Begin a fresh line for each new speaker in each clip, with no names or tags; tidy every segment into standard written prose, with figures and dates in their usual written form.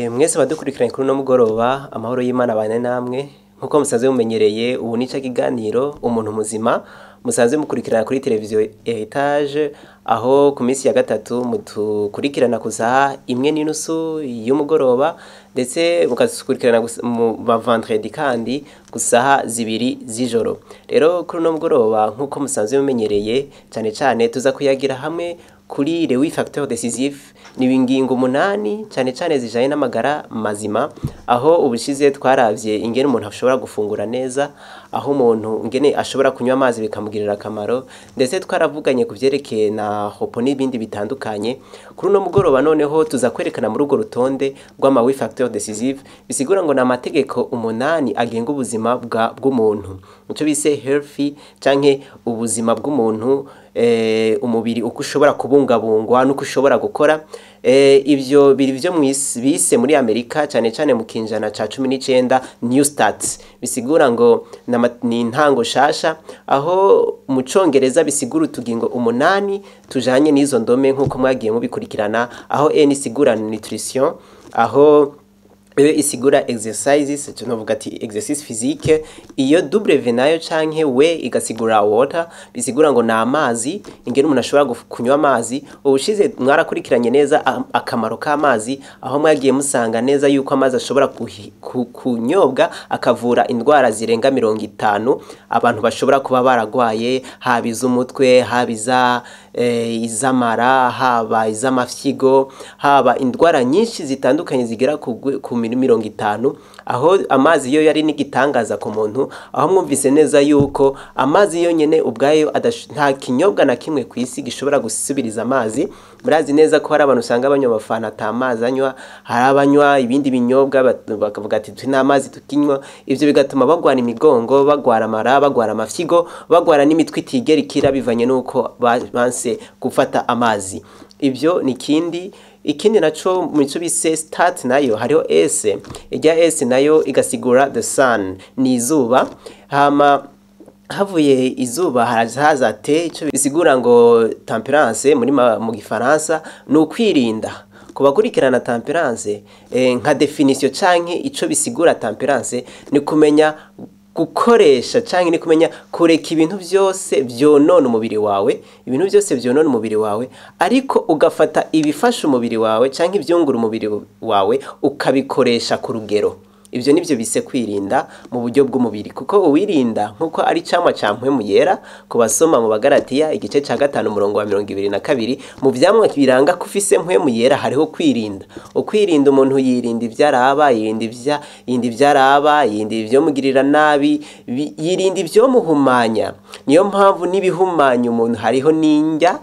Mwese badukurikiranye kuri uno mugoroba, amahoro y'Imana abane namwe. Nkuko musanzwe mumenyereye, ubu ni ca kiganiro Umuntu Muzima musanzwe mukurikirana kuri televiziyo Heritage, aho ku minsi ya gatatu mutukurikirana ku saha 1:30 y'umugoroba, ndetse mukadukurikirana mu ma vendredi kandi ku saha 2 z'ijoro. Rero kuri uno mugoroba, nkuko musanzwe mumenyereye, cane cane tuza kuyagira hamwe kuri les 8 facteurs décisifs, ni ingingo 8 cane cane zijanye n'amagara mazima, aho ubushize twaravye ingene umuntu ashobora gufungura neza, aho umuntu ingene ashobora kunywa amazi bikamugirira akamaro, ndetse twaravuganye ku vyerekeye na hopo n'ibindi bitandukanye. Kuri uno mugoroba noneho tuza kwerekana muri urwo rutonde rw'ama 8 facteurs décisifs, bisigura ngo ni amategeko 8 agenga ubuzima bw'umuntu, nico bise healthy canke ubuzima bw'umuntu, umubiri uko ushobora kubungabungwa n'uko ushobora gukora. Ivyo biri vyo bise muri Amerika cane cane mu kinjana ca 19, New Start, bisigura ngo ni intango shasha, aho mu congereza bisigura utugingo 8 tujanye n'izo ndome nkuko mwagiye mubikurikirana, aho N isigura nutrition, aho E isigura exercises, tunovuga ati exercice physique, iyo W nayo canke W igasigura water, bisigura ngo na amazi, ingene umuntu ashobora kunywa amazi. Ubushize mwarakurikiranye neza akamaro k'amazi, aho mwagiye musanga neza yuko amazi ashobora kunyobwa akavura indwara zirenga 50 abantu bashobora kuba baragwaye, haba iz'umutwe, haba iz'amara, haba iz'amafyigo, haba indwara nyinshi zitandukanye zigera ku 50, aho amazi yo yari n'igitangaza ku muntu, aho mwumvise neza yuko amazi yonyene ubwayo nta kinyobwa na kimwe ku isi gishobora gusubiriza amazi. Murazi neza ko hari abantu usanga banywa amafanta ata amazi anywa, hari abanywa ibindi binyobwa bakavuga ati twe nta mazi tukinywa, ivyo bigatuma bagwara imigongo, bagwara amara, bagwara amafyigo, bagwara n'imitwe itigera ikira bivanye nuko banse gufata amazi. Ivyo ni ikindi. Ikindi naco mu cyo bise start nayo hariho S, ijya S nayo igasigura the sun, ni izuba. Hama havuye izuba haraza T, ico bisigura ngo temperance muri mu gifaransa ni ukwirinda. Kubakurikirana temperance, nka definition canke ico bisigura temperance ni kumenya gukoresha canke ni kumenya kureka ibintu vyose vyonona umubiri wawe, ibintu vyose vyonona umubiri wawe, ariko ugafata ibifasha umubiri wawe canke ivyungura umubiri wawe ukabikoresha ku rugero. Ivyo nivyo bise kwirinda mu buryo bw'umubiri, kuko uwirinda nkuko ari camwa ca mpwemu yera, ku basoma mu Bagalatiya igice ca 5 umurongo wa 22, mu vyamwa biranga ko ufise mpwemu yera hariho kwirinda. Ukwirinda, umuntu yirinda ivyaraba, yirinda ivyaraba, yirinda ivyomugirira nabi, yirinda ivyomuhumanya. Niyo mpamvu n'ibihumanya umuntu hariho n'indya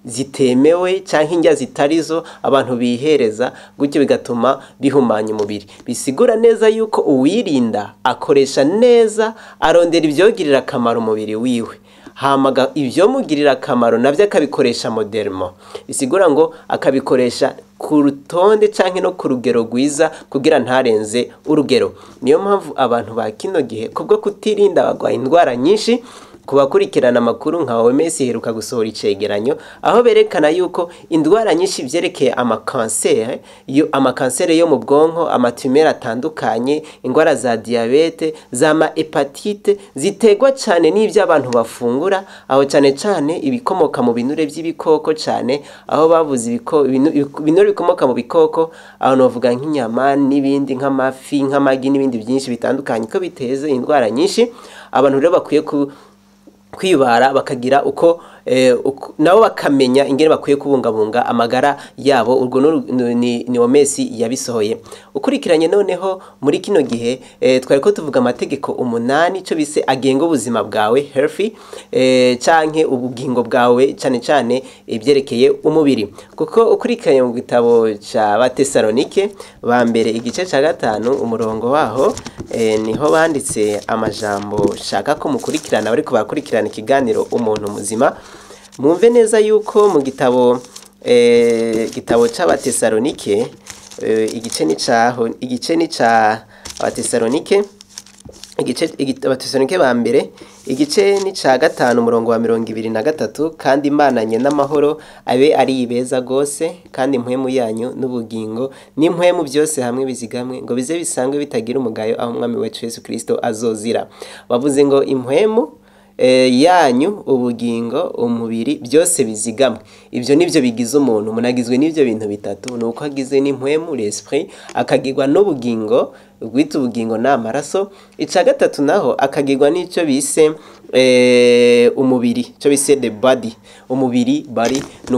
zitemewe canke indya zitarizo abantu bihereza, gutyo bigatuma bihumanya umubiri. Bisigura neza yuko uwirinda akoresha neza, arondera ivyogirira akamaro umubiri wiwe, hama ivyomugirira akamaro navyo akabikoresha modérément, bisigura ngo akabikoresha ku rutonde canke no ku rugero rwiza kugira ntarenze urugero. Niyo mpamvu abantu ba kino gihe kubwo kutirinda bagwaye indwara nyinshi. Kubakurikirana amakuru nka OMS iheruka gusohora icegeranyo aho berekana yuko indwara nyinshi vyerekeye amakanseri, yo amakanseri yo mu bwonko, amatumeri atandukanye, indwara za diabete, za ma hépatite, ziterwa cane n'ivyo abantu bafungura, aho cane cane ibikomoka mu binure vy'ibikoko cane, aho bavuze ibinure bikomoka mu bikoko, aho novuga nk'inyama n'ibindi nk'amafi, nk'amagi n'ibindi byinshi bitandukanye, ko biteze indwara nyinshi. Abantu rero bakwiye kwibara bakagira uko, nabo bakamenya ingene bakwiye kubungabunga amagara yabo. Urwo ni OMS yabisohoye. Ukurikiranye noneho muri kino gihe, twari ko tuvuga amategeko 8 ico bise agenga ubuzima bwawe healthy, canke ubugingo bwawe, cane cane ivyerekeye umubiri, kuko ukurikiranye mu gitabo ca Batesalonike ba mbere igice ca 5 umurongo waho, niho banditse amajambo shaka ko mukurikirana bariko barakurikirana ikiganiro Umuntu Muzima. Mwumve neza yuko mu gitabo c'Abatesalonike, igice ni caho, igice ni ca Abatesalonike. Igice Abatesalonike ba mbere, igice ni ca 5, umurongo wa 23: "Kandi Imana n'amahoro abe ari ibeza gose, kandi impwemu yanyu n'ubugingo n'impwemu byose hamwe bizigamwe, ngo bize bisanzwe bitagira umugayo aho Umwami wacu Yesu Kristo azozira." Bavuze ngo impwemu yanyu, ubugingo, umubiri, byose bizigamwe. Ibyo nibyo bigize umuntu. Umuntu agizwe n'ibyo bintu bitatu: ni uko agizwe n'impwemu, l'esprit, akagirwa n'ubugingo, ubwita ubugingo ni amaraso, icya gatatu naho akagirwa n'icyo bise umubiri, icyo bise the body, umubiri, body ni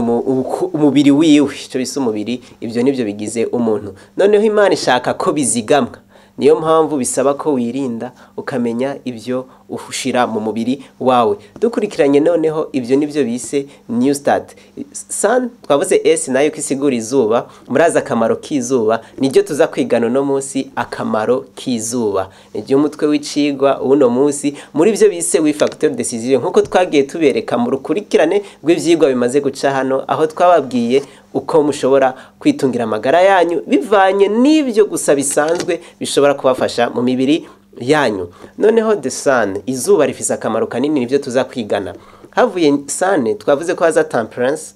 umubiri wiwe, icyo bise umubiri. Ibyo nibyo bigize umuntu. Noneho Imana ishaka ko bizigamwa. Niyo mpamvu bisaba ko wirinda, ukamenya ibyo ushira mu mubiri wawe. Dukurikiranye noneho, ibyo nibyo bise new start. Sun, twavuze S nayo ko isigura izuba. Murazi akamaro k'izuba, niryo tuza kwigana uno munsi. Akamaro k'izuba niryo umutwe w'icigwa uno munsi muri byo bise huit facteurs décisifs, nkuko twagiye tubereka mu rukurikirane rw'ivyigwa bimaze guca hano, aho twababwiye uko mushobora kwitungira amagara yanyu bivanye n'ibyo gusa bisanzwe bishobora kubafasha mu mibiri yanyu. Noneho the sun, izuba rifise akamaro kanini, nibyo tuza kwigana. Havuye sun, twavuze ko haza temperance,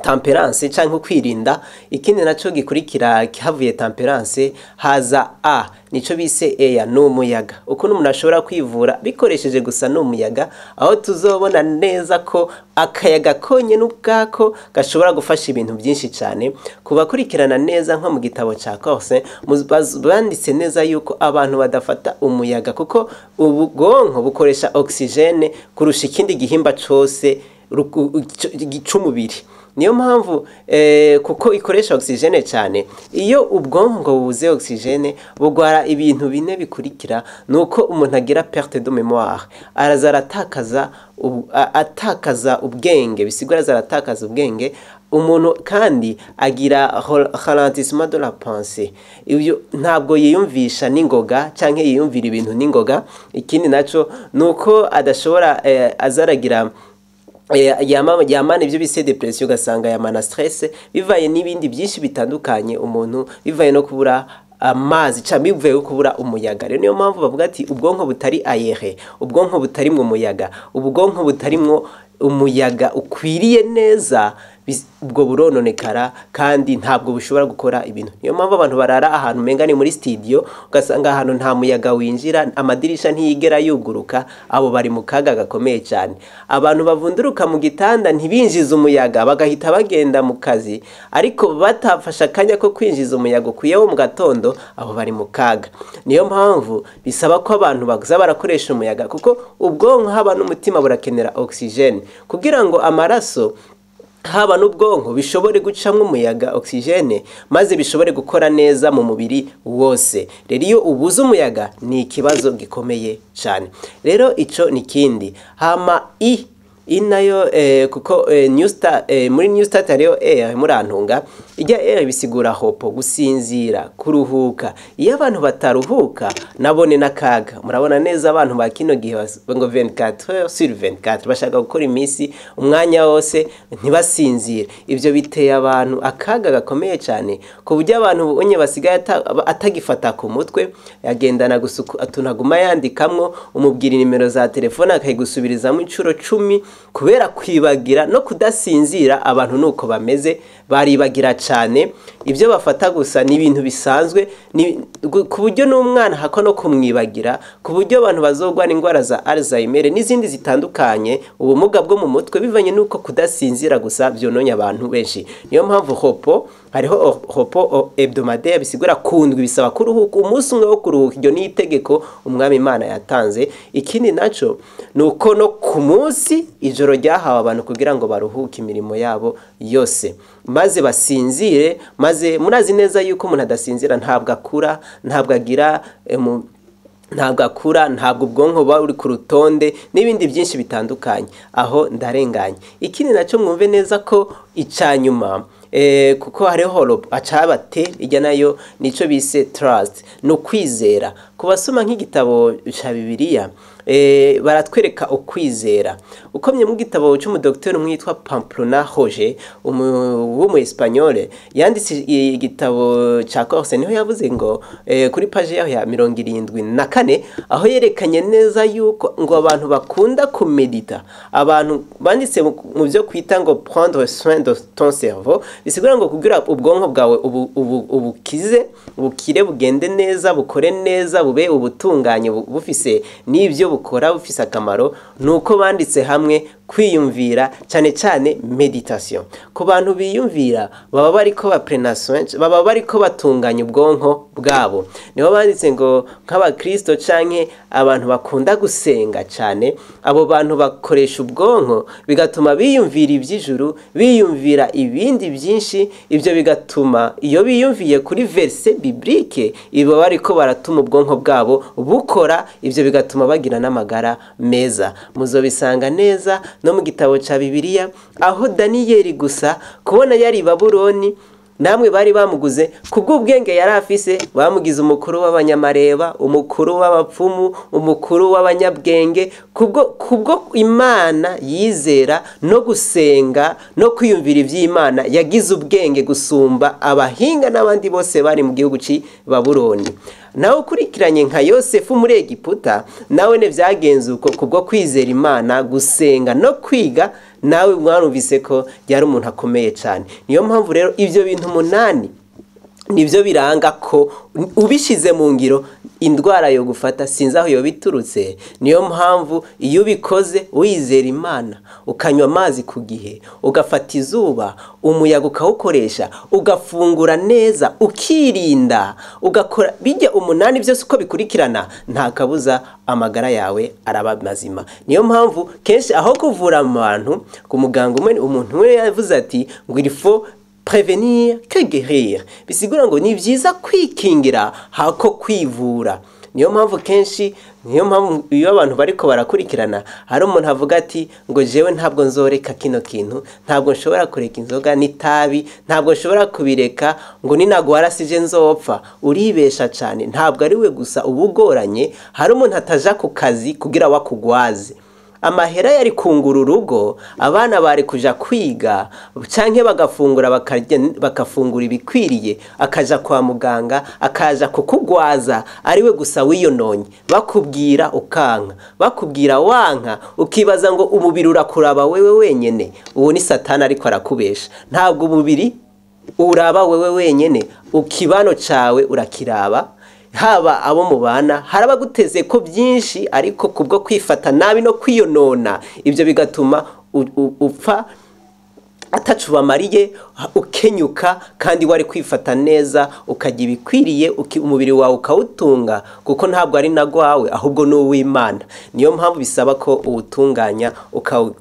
temperance canke kwirinda. Ikindi naco gikurikira havuye temperance, haza A, nico bise air, ni umuyaga. Ukuntu umuntu ashobora kwivura bikoresheje gusa n'umuyaga, aho tuzobona neza ko akayaga konyene ubwako gashobora gufasha ibintu byinshi cyane. Kubakurikirana neza nko mu gitabo ca Course, banditse neza yuko abantu badafata umuyaga, kuko ubwonko bukoresha oxygène kurusha ikindi gihimba cose c'umubiri. Niyo mpamvu kuko ikoresha oxygène cyane, iyo ubwonko bubuze oxygène bugwara ibintu bine bikurikira: nuko umuntu agira perte de mémoire, araza aratakaza atakaza ubwenge, bisigura araza aratakaza ubwenge. Umuntu kandi agira ralentissement de la pensée, ibyo ntabwo yiyumvisha n'ingoga canke yiyumvira ibintu n'ingoga. Ikindi naco nuko adashobora azaragira yamana ibyo bise dépression, ugasanga yamana stress bivaye n'ibindi byinshi bitandukanye umuntu bivaye no kubura amazi cyangwa bivuye no kubura umuyaga. Rero niyo mpamvu bavuga ati ubwonko butari aéré, ubwonko butarimwo umuyaga, ubwonko butarimwo umuyaga ukwiriye neza, ubwo burononekara kandi ntabwo bushobora gukora ibintu. Niyo mpamvu abantu barara ahantu umenga ni muri studio, ugasanga ahantu nta muyaga winjira, amadirisha ntiyigera yuguruka, abo bari mu kaga gakomeye cyane. Abantu bavunduruka mu gitanda ntibinjize umuyaga, bagahita bagenda mu kazi ariko batafashe akanya ko kwinjiza umuyaga ukwiye wo mu gatondo, abo bari mu kaga. Niyo mpamvu bisaba ko abantu baza barakoresha umuyaga, kuko ubwonko haba n'umutima burakenera oxygène kugira ngo amaraso haba n'ubwonko bishobore gucamwo umuyaga, oxygène, maze bishobore gukora neza mu mubiri wose. Rero iyo ubuze umuyaga ni ikibazo gikomeye cyane. Rero ico ni kindi. Hama i nayo kuko new start, muri new start hariyo air, murantunga, ijya air bisigura repos, gusinzira, kuruhuka. Iyo abantu bataruhuka nabone n'akaga. Murabona neza abantu ba kino gihe ngo 24 heures sur 24 bashaka gukora iminsi umwanya wose, ntibasinzire. Ibyo biteye abantu akaga gakomeye cyane, ku buryo abantu unye basigaye atagifata ku mutwe, yagendana gusa utuntu aguma yandikamwo. Umubwira inimero za telefone akayigusubirizamo inshuro 10 kubera kwibagira no kudasinzira. Abantu nuko bameze, baribagira cyane. Ibyo bafata gusa ni ibintu bisanzwe, ku buryo n'umwana hako no kumwibagira, ku buryo abantu bazogwa indwara za Alzheimer n'izindi zitandukanye, ubumuga bwo mu mutwe, bivanye n'uko kudasinzira gusa byononye abantu benshi. Niyo mpamvu repos, hariho repos hebdomadaire, bisigura kundwi bisaba kuruhuka, umunsi umwe wo kuruhuka. Iryo ni itegeko Umwami Imana yatanze. Ikindi naco ni uko no ku munsi ijoro ryahawe abantu kugira ngo baruhuke imirimo yabo yose maze basinzire. Maze murazi neza yuko umuntu adasinzira ntabwo akura, ntabwo agira ntabwo akura, ntabwo ubwonko buba buri ku rutonde n'ibindi byinshi bitandukanye. Aho ndarenganye. Ikindi nacyo mwumve neza ko icanyuma kuko hariho repos acaba te ijya nayo nico bise trust, ni ukwizera. Ku basoma nk'igitabo ca Bibiliya, Baratwereka ukwizera. Ukomye mu gitabo c'umudokiteri umwe yitwa Pamplona Roger, w'umu Espagnol, yanditse igitabo ca Corse, niho yavuze ngo kuri page yaho ya 74, aho yerekanye neza yuko ngo abantu bakunda kumedita, abantu banditse mu byo kwita ngo prendre soin de ton cerveau, bisigura ngo kugira ubwonko bwawe ubukize, bukire, bugende neza, bukore neza, bube ubutunganye, bufise n'ibyo bukora, bufise akamaro, nuko banditse hamwe kwiyumvira, cyane cyane méditation. Ku bantu biyumvira baba bariko baprena soin, baba bariko batunganya ubwonko bwabo. Niho banditse ngo nk'abakristo canke abantu bakunda gusenga cyane, abo bantu bakoresha ubwonko, bigatuma biyumvira iby'ijuru, biyumvira ibindi byinshi. Ibyo bigatuma iyo biyumviye kuri verset biblique, ibo bariko baratuma ubwonko bwabo bukora. Ibyo bigatuma bagira n'amagara meza. Muzobisanga neza no mu gitabo ca Bibiliya, aho Daniyeli gusa kubona yari Babuloni, namwe bari bamuguze kubw'ubwenge yari afise, bamugize umukuru w'abanyamareba, umukuru w'abapfumu, umukuru w'abanyabwenge, kubwo Imana yizera no gusenga no kwiyumvira iby'Imana, yagize ubwenge gusumba abahinga n'abandi bose bari mu gihugu ci Babuloni. Nawe ukurikiranye nka Yosefu muri Egiputa, nawe ne byagenze uko. Kubwo kwizera Imana, gusenga no kwiga, nawe mwarumvise ko yari umuntu akomeye cyane. Niyo mpamvu rero ibyo bintu 8 nibyo biranga ko ubishize mu ngiro, indwara yo gufata sinzi aho yo biturutse. Niyo mpamvu iyo ubikoze wizera Imana, ukanywa amazi ku gihe, ugafata izuba, umuyaga ukawukoresha, ugafungura neza, ukirinda, ugakora bijya 8 byose uko bikurikirana, nta kabuza amagara yawe araba mazima. Niyo mpamvu kenshi aho kuvura abantu ku muganga umwe, umuntu umwe yavuze ati ngo il faut prévenir que guérir, bisigura ngo ni byiza kwikingira hako kwivura. Niyo mpamvu kenshi, niyo mpamvu iyo abantu bariko barakurikirana, hari umuntu avuga ati ngo jewe ntabwo nzoreka kino kintu, ntabwo nshobora kureka inzoga n'itabi, ntabwo nshobora kubireka, ngo ninagwara sije nzopfa. Uribesha cyane. Ntabwo ari we gusa ubugoranye, hari umuntu ataja ku kazi kugira wakugwaze. Amahera yari kungura urugo, abana bari kuja kwiga canke bagafungura, bakarya, bakafungura ibikwiriye, akaja kwa muganga, akaja kukugwaza ariwe gusa wiyononye. Bakubwira ukanka, bakubwira wanka, ukibaza ngo umubiri urakuraba wewe wenyene. Uwo ni Satani ariko arakubesha. Ntabwo umubiri uraba wewe wenyene, ukibano cawe urakiraba, haba abo mubana harabaguteze ko byinshi, ariko kubwo kwifata nabi no kwiyonona, ibyo bigatuma upfa atacu bamariye, ukenyuka, kandi wari kwifata neza, ukajya ibikwiriye, umubiri wawe ukawutunga, kuko ntabwo ari nagwawe ahubwo ni uw'Imana. Niyo mpamvu bisaba ko uwutunganya,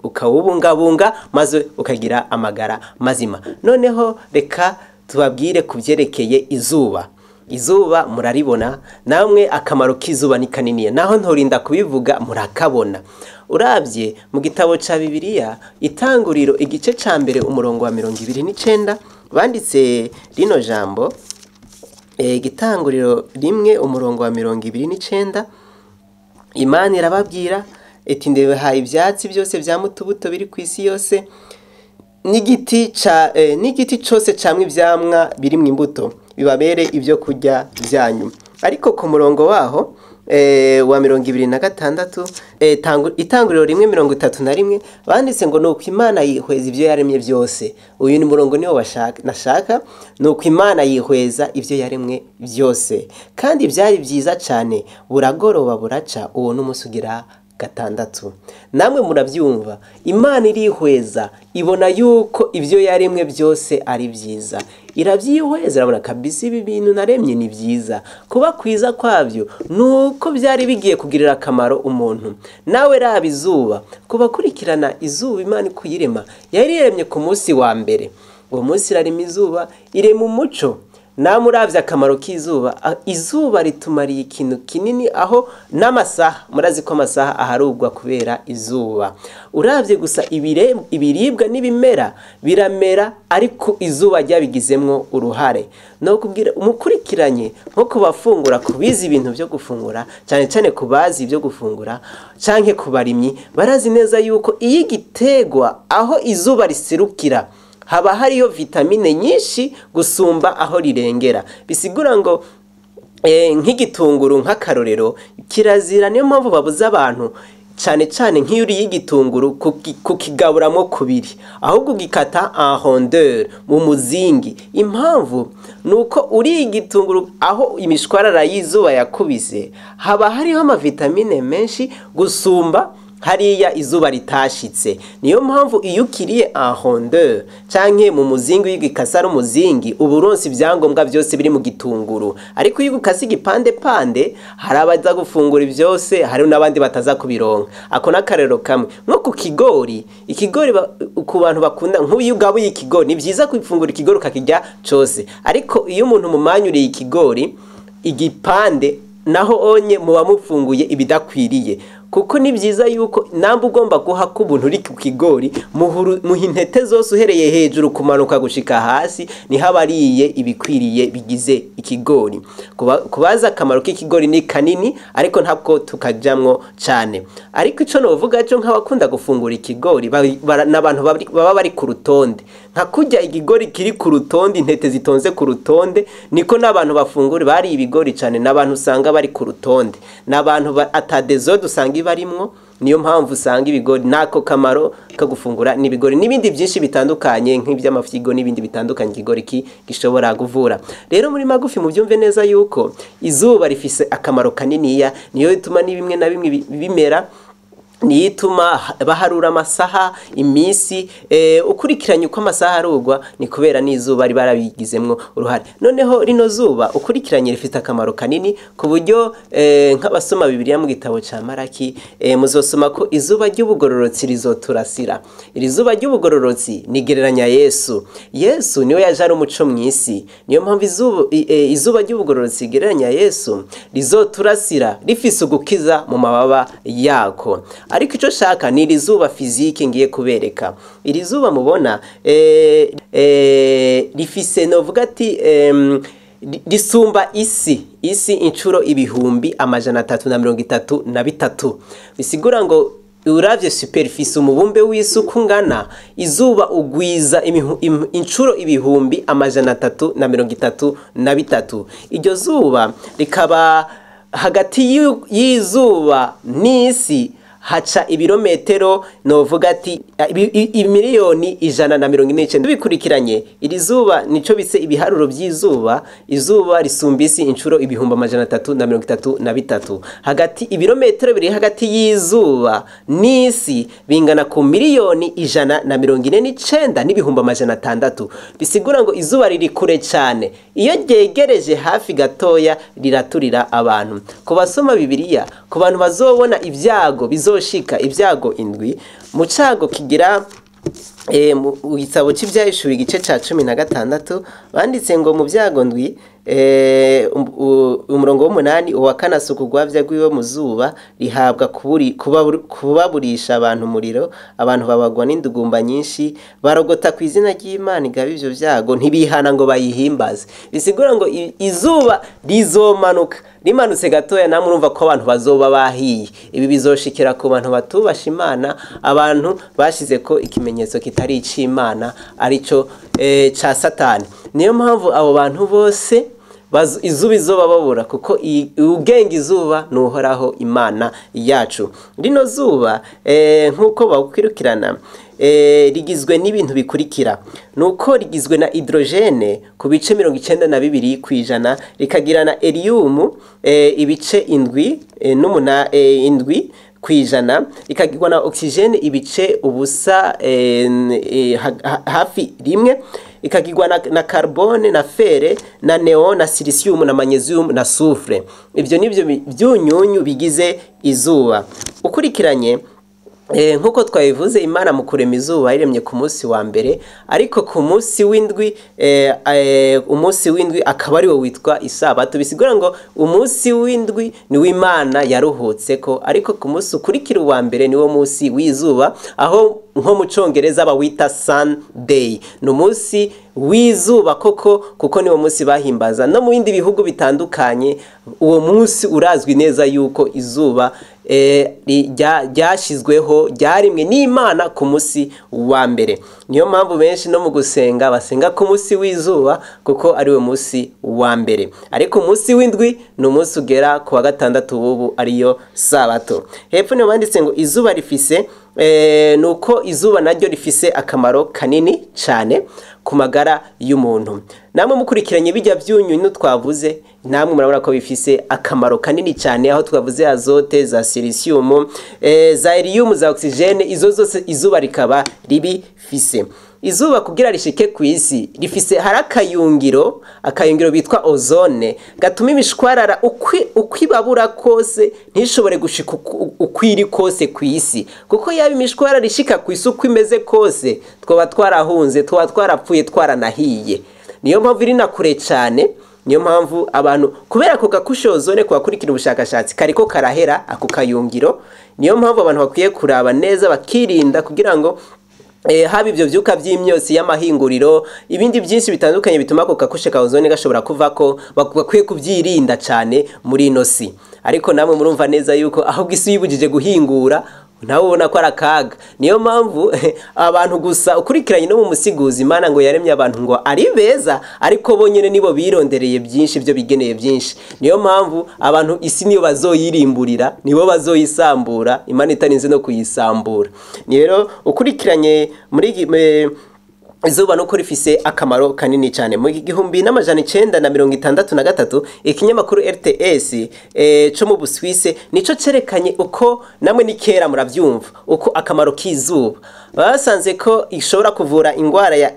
ukawubungabunga, maze ukagira amagara mazima. Noneho reka tubabwire ku byerekeye izuba. Izuba muraribona namwe, akamaro k'izuba ni kanini, naho ntorinda kubivuga murakabona. Urabye mu gitabo ca Bibiliya, Itanguriro igice ca 1 umurongo wa 29, banditse rino jambo. Igitanguriro 1 umurongo wa 29, Imana irababwira iti ndebahaye ibyatsi byose bya mutubuto biri ku isi yose, n'igiti cose camwe ivyamwa biri mu imbuto, bibabere ibyo kurya byanyu. Ariko ku murongo waho wa 26, Itanguriro 1 31, banditse ngo nuko Imana yihweza ibyo yaremye byose. Uyu ni murongo niwo nashaka. Nuko Imana yihweza ibyo yaremwe byose, kandi byari byiza cyane. Buragoroba buraca, uwo n'umunsi ugira 6. Namwe murabyumva, Imana irihweza, ibona yuko ibyo yaremwe byose ari byiza, irabyihweza, irabona kabisa ibi bintu naremye ni byiza. Kuba kwiza kwabyo nuko byari bigiye kugirira akamaro umuntu. Nawe raba izuba, kubakurikirana izuba, Imana ikuyirema yari yaremye ku munsi wa mbere. Uwo munsi irarema izuba, irema umuco. Namwe uravye akamaro k'izuba, izuba ritumariye ikintu kinini, aho n'amasaha, murazi ko amasaha aharugwa kubera izuba. Uravye gusa ibiribwa n'ibimera biramera, ariko izuba ryabigizemwo uruhare. No kubwira umukurikiranye nko kubafungura, kubizi ibintu vyo gufungura, cyane cyane kubazi ibyo gufungura canke kubarimyi, barazi neza yuko iyo igitegwa aho izuba riserukira haba hariyo vitamine nyinshi gusumba aho rirengera. Bisigura ngo nk'igitunguru nk'akarorero kirazira, niyo mpamvu babuza abantu cyane cyane nk'iyo uriye igitunguru kukigaburamo kubiri, ahubwo ugikata en rondeur, mu muzingi. Impamvu ni uko uriye igitunguru aho imishwarara y'izuba yakubise haba hariho amavitamine menshi gusumba hariya izuba ritashitse. Niyo mpamvu iyo ukiriye en rondeur canke mu muzingi, iyo ugikase ari umuzingi, uba uronse ibyangombwa byose biri mu gitunguru. Ariko iyo ugikase igipande pande, hari abaza gufungura byose, hari n'abandi bataza kubironka. Ako n'akarero kamwe. Nko ku kigori, ikigori ku bantu bakunda, nk'uyu ugabuye ikigori, ni vyiza kwifungura ikigori ukakirya cose, ariko iyo umuntu mumanyuriye ikigori igipande, naho onye muba mufunguye ibidakwiriye, kuko ni byiza yuko namba ugomba guha ko ubuntu uri ku kigori, muha intete zose uhereye hejuru kumanuka gushika hasi, niho aba ariye ibikwiriye bigize ikigori. Kubaza akamaro k'ikigori ni kanini, ariko ntabwo tukajamwo cane. Ariko ico novuga cyo, nk'abakunda gufungura ikigori n'abantu baba bari ku rutonde, nka kurya ikigori kiri ku rutonde, intete zitonze ku rutonde, niko n'abantu bafungura bari ibigori cane, n'abantu usanga bari ku rutonde, n'abantu ata désordre usanga ibarimwo. Niyo mpamvu usanga ibigori nako kamaro ko gufungura n'ibigori n'ibindi byinshi bitandukanye nk'iby'amafyigo n'ibindi bitandukanye ikigori gishobora guvura. Rero muri magufi mubyumve neza yuko izuba rifise akamaro kaniniya, niyo bituma ni bimwe na bimwe bimera, niyo ituma baharura amasaha, iminsi, ukurikiranye uko amasaha arugwa ni kubera n'izuba riba yarabigizemwo uruhare. Noneho rino zuba ukurikiranye rifite akamaro kanini, ku buryo nk'abasoma Bibiliya mu gitabo ca Maraki, muzosoma ko izuba ry'ubugororotsi rizoturasira. Iri zuba ry'ubugororotsi nigereranya Yesu. Yesu niwe yaje ari umuco mw'isi, niyo mpamvu izuba ry'ubugororotsi rigereranya Yesu rizoturasira rifise ugukiza mu mababa yako. Ariko ico shaka ni iri zuba physique ngiye kubereka. Iri zuba mubona rifise, novuga ati risumba isi inshuro 333,000. Bisigura ngo uravye superficie, umubumbe w'isi uko ungana, izuba ugwiza inshuro 333,000. Iryo zuba rikaba hagati y'izuba n'isi haca ibirometero, novuga ati 149,000,000. Bikurikiranye iri zuba nico bise ibiharuro by'izuba. Izuba risumba isi inshuro 333,000. Hagati ibirometero biri hagati y'izuba n'isi bingana ku 149,600,000. Bisigura ngo izuba riri kure cyane, iyo ryegereje hafi gatoya riraturira abantu. Ku basoma Bibiliya, ku bantu bazobona ibyago bizoshika, ibyago indwi, mu cago kigira mu gitabo c'Ivyahishuwe igice ca 16, banditse ngo mu byago ndwi, umurongo w'umunani, uwa kane asuka urwavya rwiwe mu zuba, rihabwa kubaburisha abantu umuriro, abantu babagwa n'indugumba nyinshi, barogota ku izina ry'Imana igaba ivyo vyago, ntibihana ngo bayihimbaze. Bisigura ngo izuba rizomanuka, rimanutse gatoya namwe urumva ko abantu bazoba bahiye. Ibi bizoshikira ku bantu batubasha Imana, abantu bashize ko ikimenyetso kitari ic'Imana arico ca Satani. Niyo mpamvu abo bantu bose izuba izoba babura, kuko ugenga izuba ni Uhoraho Imana yacu. Rino zuba nk'uko bakwirukirana, rigizwe n'ibintu bikurikira: nuko rigizwe na hydrogène ku bice 92%, rikagira na hélium ibice 7 n'umuna 7%, rikagirwa na oxygène ibice ubusa hafi rimwe, ikagirwa na carbone na fer na néon na silicium na magnésium na soufre. Ivyo nivyo byunyunyu bigize izuba. Ukurikiranye Nkuko twabivuze, Imana mu kurema izuba yaremye ku munsi wa mbere, ariko ku munsi w'indwi, umunsi w'indwi akaba ariwo witwa isabato. Bisigura ngo umunsi w'indwi ni w'Imana yaruhutse ko, ariko ku munsi ukurikira uwa mbere niwo munsi w'izuba, aho nko mu Congereza bawita Sunday. Ni umunsi w'izuba koko, kuko niwo munsi bahimbaza. No mu bindi bihugu bitandukanye uwo munsi urazwi neza yuko izuba ryashyizweho, ryarimwe n'Imana ku munsi wa mbere. Niyo mpamvu benshi no mu gusenga basenga ku munsi w'izuba, kuko ari we munsi wa mbere. Ariko umunsi w'indwi ni umunsi ugera ku wa gatandatu w'ubu, ariyo sabato. Hepfo niho banditse ngo izuba rifise, nuko izuba naryo rifise akamaro kanini cyane ku magara y'umuntu. Namwe mukurikiranye bijya byunyunyu twavuze, namwe murabona ko bifise akamaro kanini cyane, aho twavuze azote, za silicium, za helium, za oxygene, izo zose izuba rikaba ribifise. Izuba kugira rishike ku isi rifise hari akayungiro bitwa ozone, gatuma imishwarara ukwibabura kose ntishobore gushika ukwiri kose ku isi, kuko yaba imishwarara ishika ku isi uko imeze kose twaba twarahunze, twaba twarapfuye, twaranahiye. Niyo mpamvu iri na kure cyane. Niyo mpamvu abantu, kubera ako gakushe ozone, kubakurikira ubushakashatsi kariko karahera ako kayungiro. Niyo mpamvu abantu bakwiye kuraba neza bakirinda, kugira ngo haba ibyo vyuka vy'imyotsi y'amahinguriro, ibindi byinshi bitandukanye bituma ako kakushe ka ozone gashobora kuvako, bakwiye kubyirinda cyane muri ino si. Ariko namwe murumva neza yuko ahubwo isi yibujije guhingura, nawe ubona ko ari akaga. Niyo mpamvu abantu gusa ukurikiranye no mu musiguzi, Imana ngo yaremye abantu ngo ari beza, ariko bo nyene nibo birondereye byinshi, byo bigeneye byinshi. Niyo mpamvu abantu isi niyo bazoyirimburira, nibo bazoyisambura, Imana itarinze no kuyisambura. Ni rero ukurikiranye muri izuba nuko rifise akamaro kanini cyane. Mu 1963 ikinyamakuru RTS co mu Busuwise nico cerekanye uko, namwe ni kera muravyumva, uko akamaro k'izuba. Basanze ko ishobora kuvura ingwara ya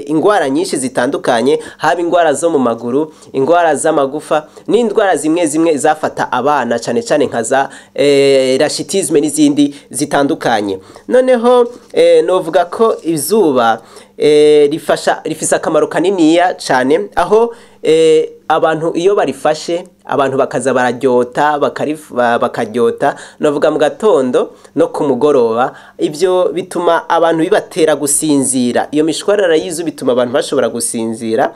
ingwara nyinshi zitandukanye, haba ingwara zo mu maguru, ingwara z'amagufa, n'indwara zimwe zimwe zafata abana cyane cyane nka za rachitisme n'izindi zitandukanye. Noneho novuga ko izuba rifasha, rifise akamaro kaniniya cyane, aho abantu iyo barifashe, abantu bakaza bararyota, bakaryota, novuga mu gatondo no ku mugoroba, ibyo bituma abantu bibatera gusinzira. Iyo mishwarara y'izuba bituma abantu bashobora gusinzira,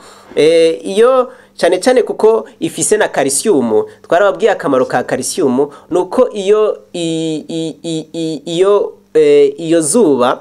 iyo cyane cyane kuko ifise na calcium. Twarababwiye akamaro ka calcium, nuko iyo iyo iyo zuba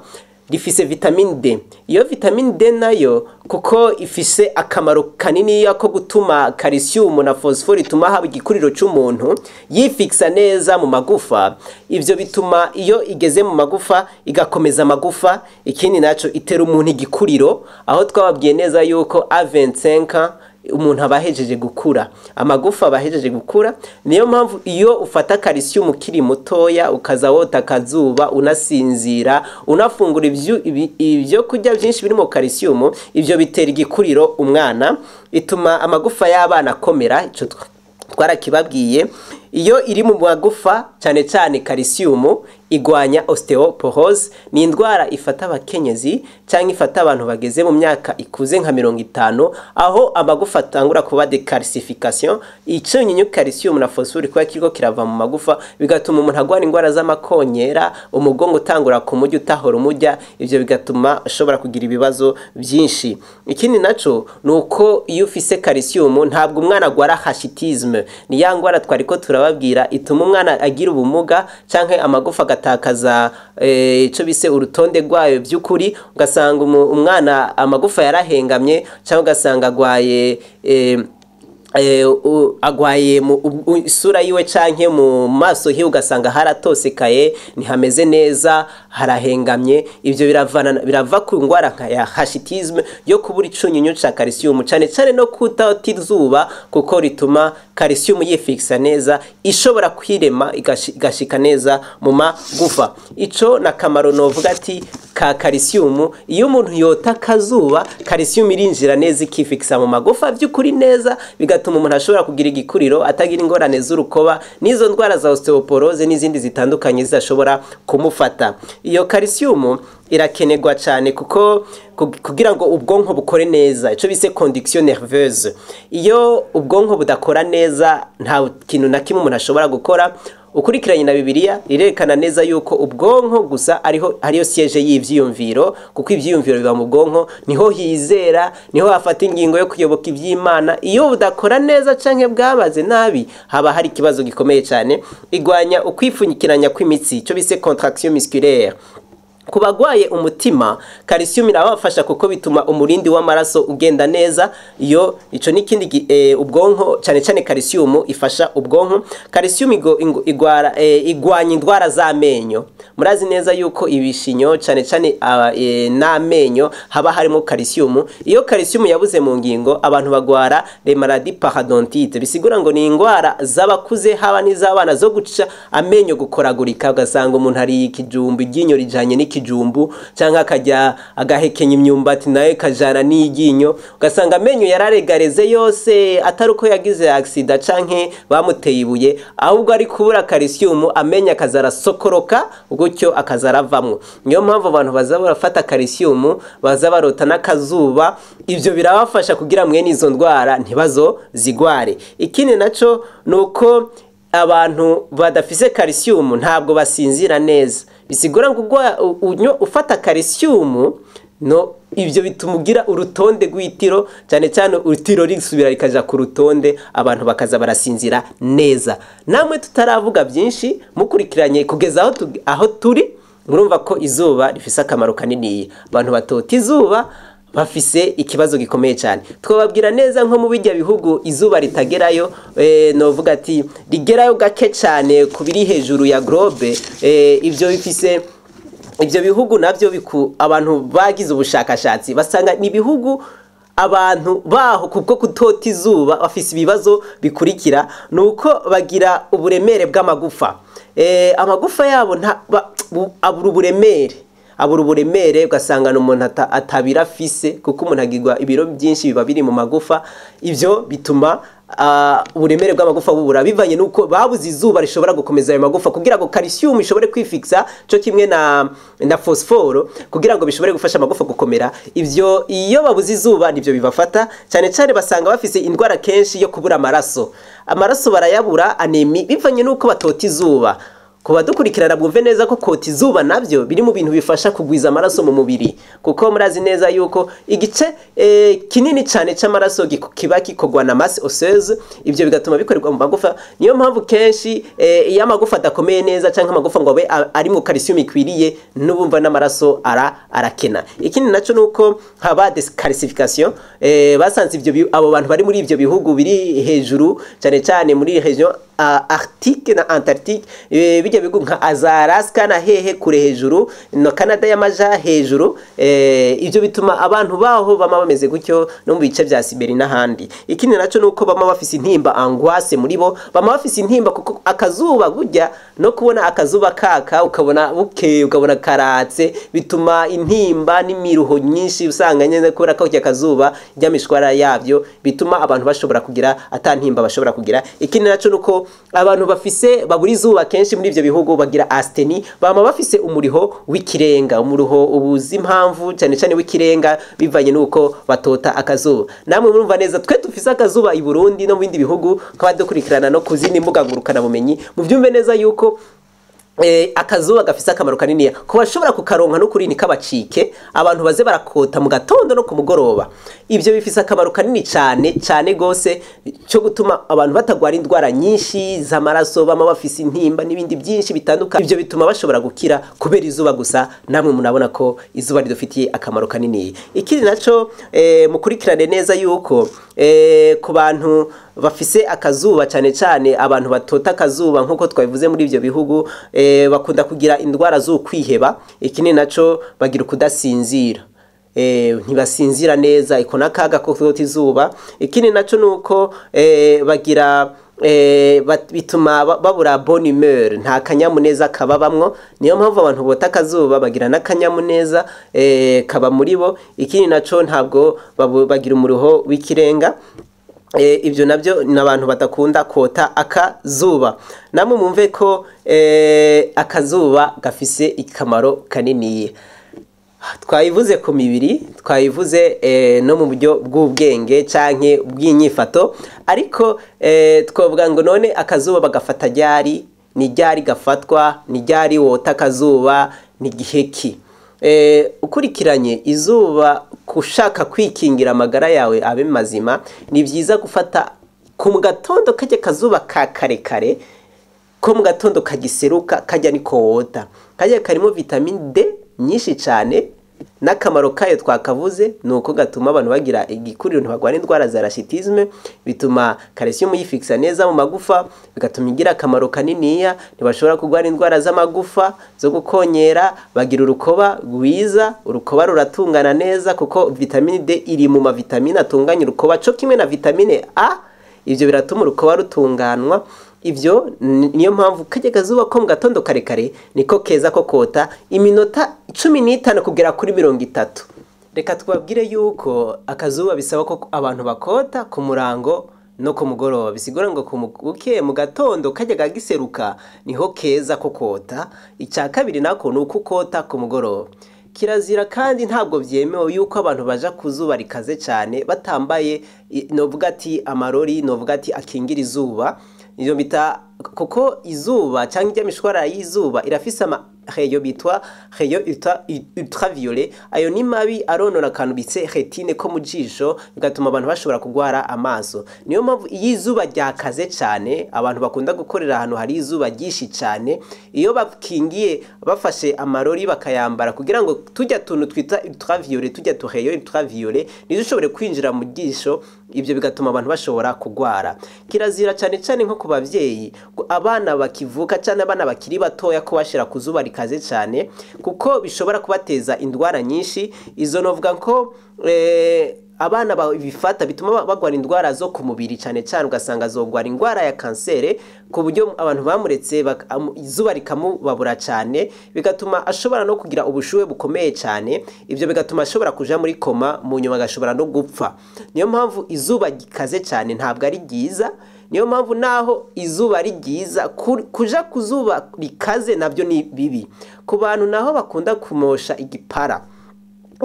rifise vitamine D. Iyo vitamine D nayo kuko ifise akamaro kanini ko gutuma calcium na phosphore ituma haba igikuriro cy'umuntu yifixa neza mu magufa. Ivyo bituma iyo igeze mu magufa igakomeza amagufa. Ikindi naco itera umuntu igikuriro, aho twababwiye neza yuko a 25 umuntu abahejeje gukura, amagufa abahejeje gukura. Niyo mpamvu iyo ufata calcium ukiri mutoya, ukaza wota akazuba, unasinzira, unafungura ibyo kurya byinshi birimo calcium, ivyo bitera igikuriro umwana, ituma amagufa y'abana akomera. Ico twarakibabwiye. Iyo iri mu magufa cyane cyane calcium igwanya osteoporose, ni indwara ifata abakenyezi cyangwa ifata abantu bageze mu myaka ikuze nka 50, aho amagufa atangura kuba decalcification. Icyunyunyu calcium na phosphore kuba kiriko kirava mu magufa, bigatuma umuntu agwara indwara z'amakonyera, umugongo utangura kumujya utahora umujya, ivyo bigatuma ashobora kugira ibibazo byinshi. Ikindi naco nuko iyo ufise calcium ntabwo umwana agwara rachitisme, ni ya ngwara twariko turababwira ituma umwana agira ubumuga canke amagufa agatakaza ico bise urutonde rwayo by'ukuri, ugasanga umwana amagufa yarahengamye, cyangwa ugasanga agwaye agwaye mu isura yiwe canke mu maso hiwe, ugasanga haratosekaye, ntihameze neza, harahengamye. Ivyo birava ku ngwara nka ya rachitisme yo kubura icunyunyu ca calcium, cane cane no kutota izuba, kuko rituma calcium yifixa neza, ishobora kwirema igashika neza mu magufa. Ico na kamaro novuga ati ka calcium, iyo umuntu yota akazuba calcium irinjira neza ikifixa mu magufa by'ukuri neza, bigatuma umuntu ashobora kugira igikuriro, atagira ingorane z'urukoba n'izo ndwara za osteoporose n'izindi zitandukanye zidashobora kumufata. Iyo calcium irakenerwa cyane kuko kugira ngo ubwonko bukore neza, ico bise conduction nerveuse. Iyo ubwonko budakora neza nta kintu na kimwe umuntu ashobora gukora. Ukurikiranye na Bibiliya irerekana neza yuko ubwonko gusa ariho hariyo siège y'ivyiyumviro, kuko ivyiyumviro biba mu bwonko, niho hizera, niho hafata ingingo yo kuyoboka ivy'Imana. Iyo budakora neza canke bwabaze nabi haba hari ikibazo gikomeye cyane. Igwanya ukwifunyikiranya kw'imitsi, ico bise contraction musculaire. Ku bagwaye umutima calcium irabafasha kuko bituma umurindi w'amaraso ugenda neza. Iyo ico n'ikindi ubwonko cyane cyane calcium ifasha ubwonko. Calcium igwanya indwara z'amenyo. Murazi neza yuko ibishinyo cyane cyane n'amenyo haba harimo calcium. Iyo calcium yabuze mu ngingo abantu bagwara les maladies parodontite, bisigura ngo ni indwara z'abakuze haba n'iz'abana zo guca amenyo gukoragurika, ugasanga umuntu ari ikijumbu, iryinyo rijanye n'ikijumbu, canke akajya agahekenya imyumbati nayo kajana n'iryinyo, ugasanga amenyo yararegareze yose, atari uko yagize accident canke bamuteye ibuye, ahubwo ari kubura calcium, amenyo akazarasokoroka gutyo akazaravamwo. Niyo mpamvu abantu baza barafata calcium, baza barota n'akazuba, ivyo birabafasha kugira mwene izo ndwara ntibazo zigware. Ikindi naco nuko abantu badafise calcium ntabwo basinzira neza, bisigura ngo ufata calcium no ivyo bituma ugira urutonde rw'itiro, cyane cyane utiro risubira rikaja ku rutonde, abantu bakaza barasinzira neza. Namwe tutaravuga byinshi mukurikiranye kugeza aho turi, murumva ko izuba rifise akamaro kanini. Abantu batota izuba bafise ikibazo gikomeye cyane. Twababwira neza nko mu bijya bihugu izuba ritagerayo, novuga ati rigerayo gake cyane kubiri hejuru ya globe, ivyo bifise ivyo bihugu navyo abantu bagize ubushakashatsi basanga ni bihugu abantu baho kubwo kutota izuba bafise ibibazo bikurikira. Nuko bagira uburemere bw'amagufa, amagufa yabo abura uburemere, abura uburemere, ugasanga umuntu atabira afise, kuko umuntu agirwa ibiro byinshi biba biri mu magufa. Ivyo bituma uburemere bw'amagufa bubura bivanye nuko babuze izuba rishobora gukomeza ayo magufa kugira ngo calcium ishobore kwifixa cyo kimwe na phosphore, kugira ngo bishobore gufasha amagufa gukomera. Ivyo iyo babuze izuba nivyo bibafata cyane cyane, basanga bafise indwara kenshi yo kubura amaraso, amaraso barayabura, anémie, bivanye nuko batota izuba. Kuba dukurikirana bwumve neza ko kota izuba navyo biri mu bintu bifasha kugwiza amaraso mu mubiri, kuko murazi neza yuko igice kinini cyane c'amaraso kiba kikogwa na masse osseuse, ivyo bigatuma bikorerwa mu magufa. Niyo mpamvu kenshi iyo amagufa adakomeye neza canke amagufa ngo abe ari mu calcium ikwiriye, n'ubumva n'amaraso arakena. Ikindi naco nuko haba décalcification, basanze ivyo abo bantu bari muri ivyo bihugu biri hejuru cyane cyane muri region Arctique na Antarctique, bijya bihugu nka Alaska na hehe kure hejuru no Canada y'amaja hejuru, ivyo bituma abantu baho bama bameze gutyo, no mu bice bya Siberia n'ahandi. Ikindi naco nuko bama bafise intimba, angoisse muri bo, bama bafise intimba kuko akazuba burya no kubona akazuba kaka ukabona buke ukabona karatse bituma intimba n'imiruho nyinshi usanga nyene kubera ko akazuba ry'amishwara yavyo bituma abantu bashobora kugira atantimba bashobora kugira. Ikindi naco nuko abantu bafise babura izuba kenshi muri ivyo bihugu bagira asthénie, bama bafise umuriho w'ikirenga, umuriho ubuzi impamvu cyane cyane w'ikirenga bivanye nuko batota akazuba. Namwe murumva neza twe dufise akazuba i Burundi no mu bindi bihugu, kwa dukurikirana no kuzindi mbuga ngurukana bumenyi, muvyumve neza yuko akazuba gafise akamaro kanini ku bashobora kukaronka no kuri kabacike. Abantu baze barakota mu gatondo no ku mugoroba, ivyo bifise akamaro kanini cyane cyane gose cyo gutuma abantu batagwara indwara nyinshi z'amaraso, bama bafise intimba n'ibindi byinshi bitandukanye. Ivyo bituma bashobora gukira kubera izuba gusa. Namwe munabona ko izuba ridufitiye akamaro kanini. Ikindi naco, mukurikirane neza yuko ku bantu bafise akazuba, cyane cyane abantu batota akazuba nkuko twabivuze muri ivyo bihugu, bakunda kugira indwara z'ukwiheba. Ikindi naco bagira ukudasinzira, ntibasinzira neza, iko nakaga ko kutota izuba. Ikindi naco nuko bagira bituma babura bonne humeur, nta kanyamuneza kababamwo. Niyo mpamvu abantu bota akazuba bagira n'akanyamuneza kaba muri bo. Ikindi naco, ntabwo bagira umuruho w'ikirenga. Ibyo nabyo ni abantu badakunda kota akazuba. Namwe mumve ko akazuba gafise ikamaro kaniniya. Twayivuze ku mibiri, twayivuze no mu buryo bw'ubwenge canke bw'inyifato, ariko twavuga ngo none akazuba bagafata ryari? Ni ryari gafatwa? Ni ryari wota akazuba? Ni gihe ki? Ukurikiranye izuba, kushaka kwikingira amagara yawe abe mazima, ni byiza gufata ku mu gatondo, kajya kazuba ka kare kare ko mu gatondo kagiseruka, kajya niko wota. Kajya karimo vitamine D nyinshi cyane, n'akamaro kayo twakavuze, ni uko gatuma abantu bagira igikuriro, ntibagwara indwara za rachitisme, bituma calcium yifixa neza mu magufa, bigatuma igira akamaro kaniniya, ntibashobora kurwara indwara z'amagufa zo gukonyera, bagira urukoba rwiza, urukoba ruratungana neza kuko vitamine D iri mu mavitamine atunganya urukoba co kimwe na vitamine A. Ibyo biratuma urukoba rutunganwa. Ibyo niyo mpamvu kajya kazuba ko mu gatondo kare kare niko keza ko kota iminota 15 kugera kuri 30. Reka twabwire yuko akazuba bisaba ko abantu bakota ku murango no ku mugoroba. Bisigura ngo buke mu gatondo kajya kagiseruka niho keza ko kota. Icya kabiri nako ni uko ukota ku mugoroba. Kirazira kandi ntabwo byemewe yuko abantu baja ku zuba rikaze cyane batambaye novuga ati amarori, novuga ati akingira izuba. Iyo bita kuko izuba cyangwa ijya mishwara y'izuba irafise ama rayon bitwa rayon ultraviolet. Ayo ni mabi, aronona akantu bitse rétine ko mu jisho, bigatuma abantu bashobora kugwara amaso. Niyo mpamvu iyo izuba ryakaze cyane, abantu bakunda gukorera ahantu hari izuba ryinshi cyane, iyo bakingiye bafashe amarori bakayambara kugira ngo tujya tuntu twita ultraviolet, tujya tu rayon ultraviolet ntidushobore kwinjira mu jisho, ibyo bigatuma abantu bashobora kugwara. Kirazira cyane cyane nko ku bavyeyi, abana bakivuka cyane, abana bakiri batoya, ko bashira ku zuba rikaze cyane, kuko bishobora kubateza indwara nyinshi. Izo novuga ko abana babifata bituma bagwara indwara zo ku mubiri cyane cyane, ugasanga azogwara indwara ya kansere, ku buryo abantu bamuretse izuba rikamubabura cyane, bigatuma ashobora no kugira ubushuhe bukomeye cyane. Ibyo bigatuma ashobora kuja muri coma, mu nyuma agashobora no gupfa. Niyo mpamvu izuba gikaze cyane ntabwo ari ryiza. Niyo mpamvu naho izuba ari ryiza, kuja ku zuba rikaze nabyo ni bibi. Ku bantu naho bakunda kumosha igipara,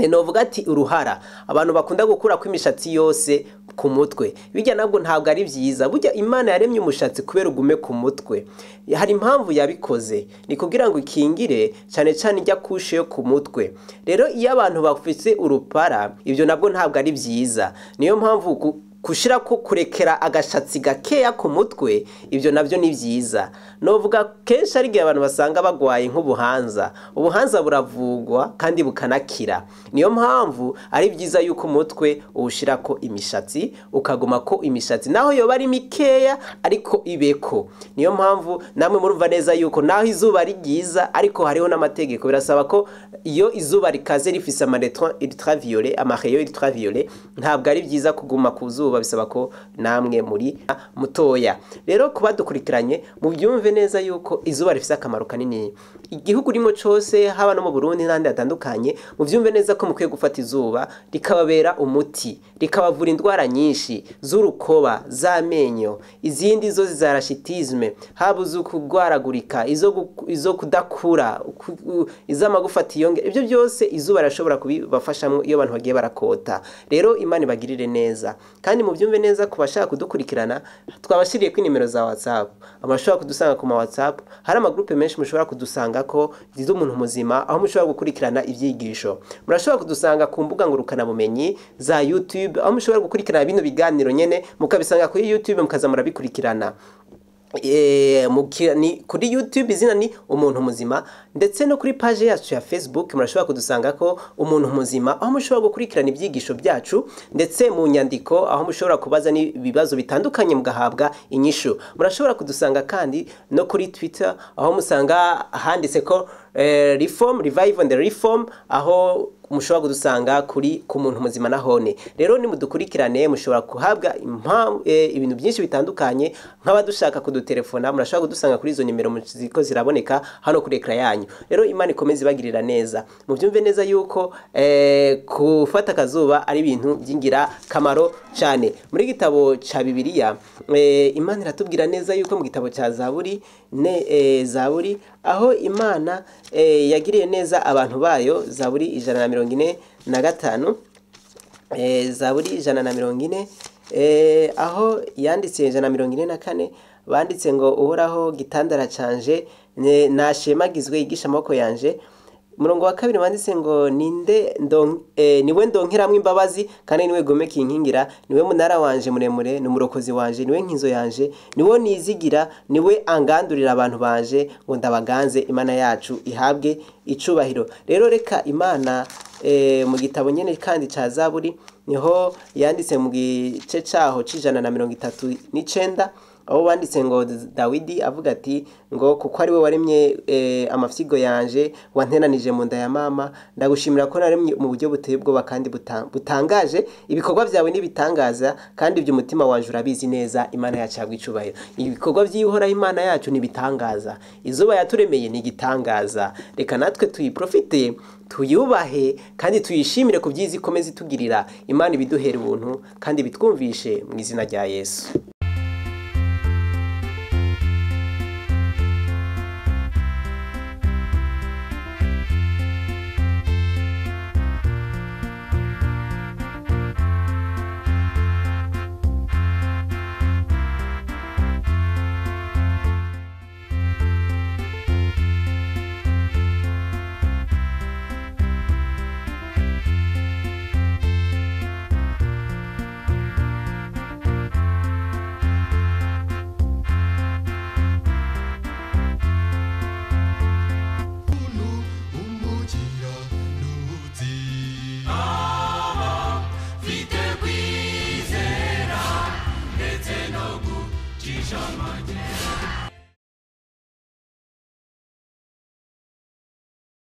novuga ati uruhara, abantu bakunda gukura kw'imishatsi yose ku mutwe, bijya nabwo ntabwo ari byiza. Burya Imana yaremye umushatsi kubera ugume ku mutwe, hari impamvu yabikoze, ni kugira ngo ikingire cyane cyane ijya couche yo ku mutwe. Rero iyo abantu bafise urupara, ibyo nabwo ntabwo ari byiza. Niyo mpamvu kushira ko kurekera agashatsi gakeya ku mutwe, ibyo nabyo ni byiza. Novuga kenshi ari igihe abantu basanga bagwaye nk'ubuhanza. Ubuhanza buravugwa kandi bukanakira. Niyo mpamvu ari byiza yuko umutwe uwushirako imishatsi, ukaguma ko imishatsi naho yoba ari mikeya, ariko ibeko. Niyo mpamvu namwe murumva neza yuko naho izuba ari ryiza, ariko hariho n'amategeko. Birasaba ko iyo izuba rikaze rifise ama rayons ultraviolet, ama rayons ultraviolet, ntabwo ari byiza kuguma ku zuba, bisaba ko namwe muri mutoya. Rero kuba dukurikiranye, mubyumve neza yuko izuba rifise akamaro kanini. Igihugu urimo cose, haba no mu Burundi n'ahandi hatandukanye, muvyumve neza ko mukwiye gufata izuba, rikababera umuti, rikabavura indwara nyinshi z'urukoba, z'amenyo, izindi zo za rachitisme, haba izo kugwaragurika, izo kudakura, iz'amagufa atiyongera. Ibyo byose izuba rirashobora kubibafashamwo iyo abantu bagiye barakota. Rero Imana ibagirire neza, kandi mubyumve neza, ku bashaka kudukurikirana, twabashiriye ko inimero za WhatsApp, abashobora kudusanga ku ma WhatsApp. Hari amagrupe menshi mushobora kudusanga ko z'umuntu muzima, aho mushobora gukurikirana ibyigisho. Murashobora kudusanga ku mbuga ngurukanabumenyi za YouTube, aho mushobora gukurikirana bino biganiro nyene, mukabisanga kuri YouTube, mukaza murabikurikirana. Ni kuri YouTube izina ni Umuntu Muzima, ndetse no kuri page yacu ya Facebook murashobora kudusanga ko Umuntu Muzima, aho mushobora gukurikirana ibyigisho byacu, ndetse mu nyandiko aho mushobora kubaza n'ibibazo bitandukanye mugahabwa inyishu. Murashobora kudusanga kandi no kuri Twitter, aho musanga handitse ko reform, revive and reform, aho mushobora kudusanga kuri ku muntu muzima nahone. Rero nimudukurikirane mushobora kuhabwa ibintu byinshi bitandukanye. Nk'abadushaka kudutelefona murashobora kudusanga kuri izo nimero ziko ziraboneka hano kuri ekara yanyu. Rero Imana ikomeze ibagirira neza, mubyumve neza yuko gufata akazuba ari ibintu by'ingirakamaro cyane. Muri gitabo ca Bibiliya Imana iratubwira neza yuko mu gitabo ca Zaburi Zaburi aho Imana yagiriye neza abantu bayo, Zaburi 145, Zaburi 140, aho yanditse 144 banditse ngo Uhoraho gitandara canje nashemagizwe yigisha amaboko yanje. Murongo wa kabiri banditse ngo ninde niwe ndonkeramwe imbabazi kandi niwe gomeka inkingira, niwe munara wanje muremure, numurokozi wanje, niwe nkinzo yanje, niwe nizigira, niwe angandurira abantu banje ngo ndabaganze. Imana yacu ihabwe icubahiro. Rero reka Imana mu gitabo nyene kandi ca Zaburi niho yanditse mu gice caho c'139 aho banditse ngo Dawidi avuga ati ngo kuko ari we waremye amafyigo yanje, wantenanije mu nda ya mama, ndagushimira ko naremye mu buryo buteye ubwoba kandi butangaje, ibikorwa byawe nibitangaza kandi ibyo umutima wanje urabizi neza. Imana yacu yagwa icubahiro. Ibikorwa by'Uhoraho Imana yacu nibitangaza, izuba yaturemeye ni igitangaza. Reka natwe tuyiprofite, tuyubahe kandi tuyishimire ku byiza ikomeza itugirira. Imana ibiduhera ubuntu kandi bitwumvishe mu izina rya Yesu.
Shama.